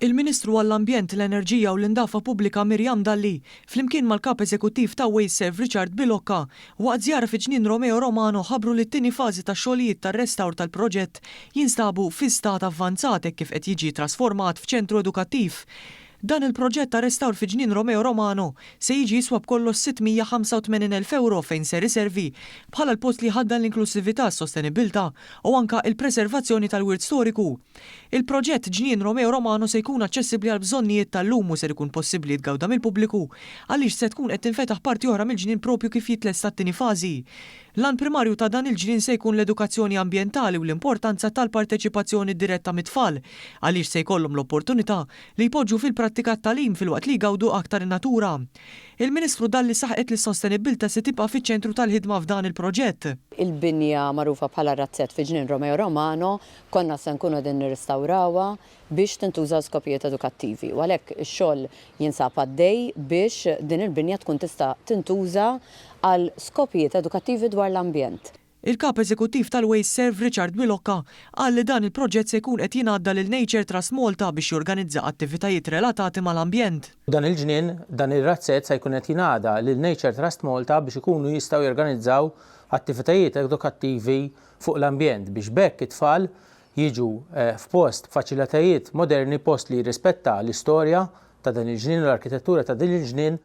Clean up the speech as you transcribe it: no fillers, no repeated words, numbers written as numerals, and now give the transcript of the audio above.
Il-Ministru għall-Ambjent, l-Enerġija u l-Indafa Pubblika Miriam Dalli, flimkien mal-Kap Eżekuttiv ta' WasteServ Richard Bilocca, waqt żjara fi Ġnien Romeo Romano ħabbru li t-tieni fażi tax-xogħlijiet tar-restawr tal-proġett jinstabu fi stat avvanzat hekk kif qed jiġi trasformat f'ċentru edukattiv. Dan il-proġett ta' restawr fi Ġnien Romeo Romano se jiġi jiswa b'kollox 685,000 ewro fejn ser iservi bħala l-post li jħaddan l-inklussività, s-sostenibbiltà u anka il-preservazzjoni tal-wirt storiku. Il-proġett Ġnien Romeo Romano se jkun aċċessibbli għall-bżonnijiet tal-lum u ser ikun possibbli jitgawda mill-pubbliku għaliex se tkun qed tinfetaħ parti oħra mill-ġnien propju kif jitlesta t-tieni fażi. L-għan primarju ta' dan il-ġnien se jkun l-edukazzjoni ambjentali u l-importanza tal-parteċipazzjoni diretta mit-tfal għaliex se jkollhom l-opportunità li jpoġġu fil-prattika t-tagħlim filwaqt li jgawdu aktar in-natura. Il-Ministru Dalli saħqet li s-sostenibbiltà se tibqa' fiċ-ċentru tal-ħidma f'dan il-proġett. Il-binja magħrufa bħala Razzett fi Ġnien Romeo Romano konna se nkunu qegħdin nirrestawrawha biex tintuża għal skopijiet edukattivi u għalhekk ix-xogħol jinsab għaddej biex din il-binja tkun tista' tintuża għal skopijiet edukattivi dwar l-ambjent. Il-Kap Eżekuttiv tal-WasteServ Richard Bilocca qal li dan il-proġett se jkun qed jingħadda lil Nature Trust Malta biex jorganizza attivitajiet relatati mal-ambjent. Dan il-ġnien, dan ir-razzett se jkun qed jingħada lil Nature Trust Malta biex ikunu jistgħu jorganizzaw attivitajiet edukattivi fuq l-ambjent biex b'hekk it-tfal jiġu f'post b'faċilitajiet moderni, post li jirrispetta l-istorja ta' dan il-ġnien u l-arkitettura ta' din il-ġnien.